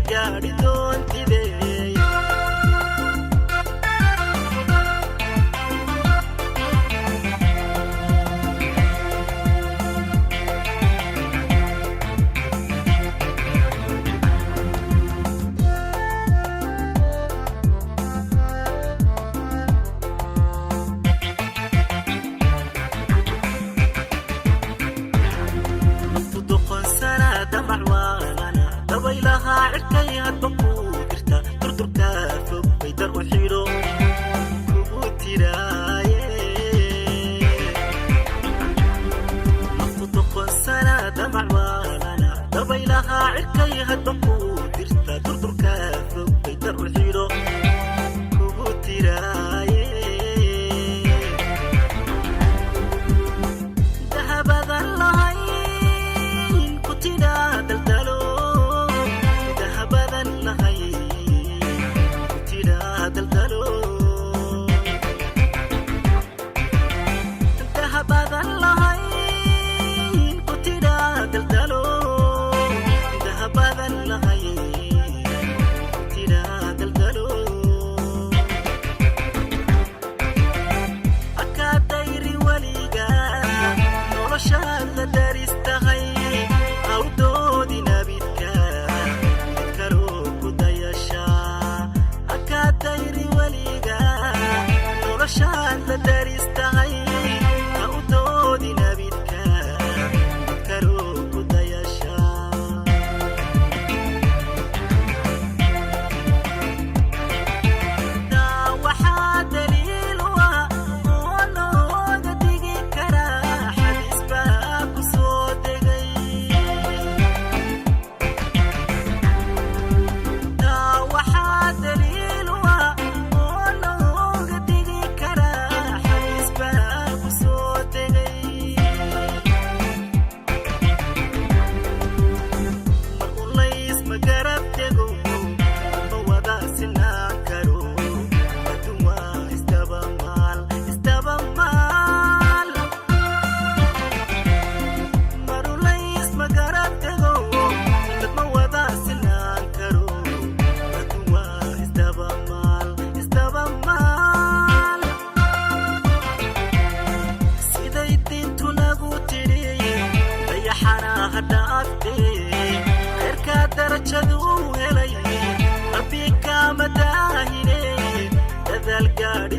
Gaadhi doontide. Naftu doqonsana, damac waalana, dabaylaha cirkay hadba kuu dirta. Durdurka fog bay dar u xidho kugu tiraaye. Naftu doqonsana, damac waalana, dabaylaha cirkay hadba kuu dirta. Durdurka fog bay dar u xidho kugu tiraaye. Dahabadan lahayn ku tidhaa daldalo, dahabadan lahayn ku tidhaa daldalo, dahabadan lahayn ku tidhaa daldalo, dahabadan lahayn ku tidhaa daldalo. Akaadayri weliga noloshaad la daris tahay, hawdoodi nabidka mid kaloo ku dayashaa. Akaadayri weliga noloshaad la daris tahay, hawdoodi nabidka mid kaloo ku dayashaa. Taa waxaa daliil u ah oo looga digi karaa, xadiis baa ku soo degay. Taa waxaa daliil u ah oo looga digi karaa, xadiis baa ku soo degay. Mar ulays ma garab tego, ma wada sinaan karo. Adduun waa isdabamaal, isdabamaal. Mar ulays ma garab tego, dad ma wada sinaan karo. Adduun waa isdabamaal, isdabamaal. Siday diintu nagu tidhi, dayaxana ha dhaaftee, khayrkaa darajaduu helay Rabbi kaama daahine, dadaal gaadhi.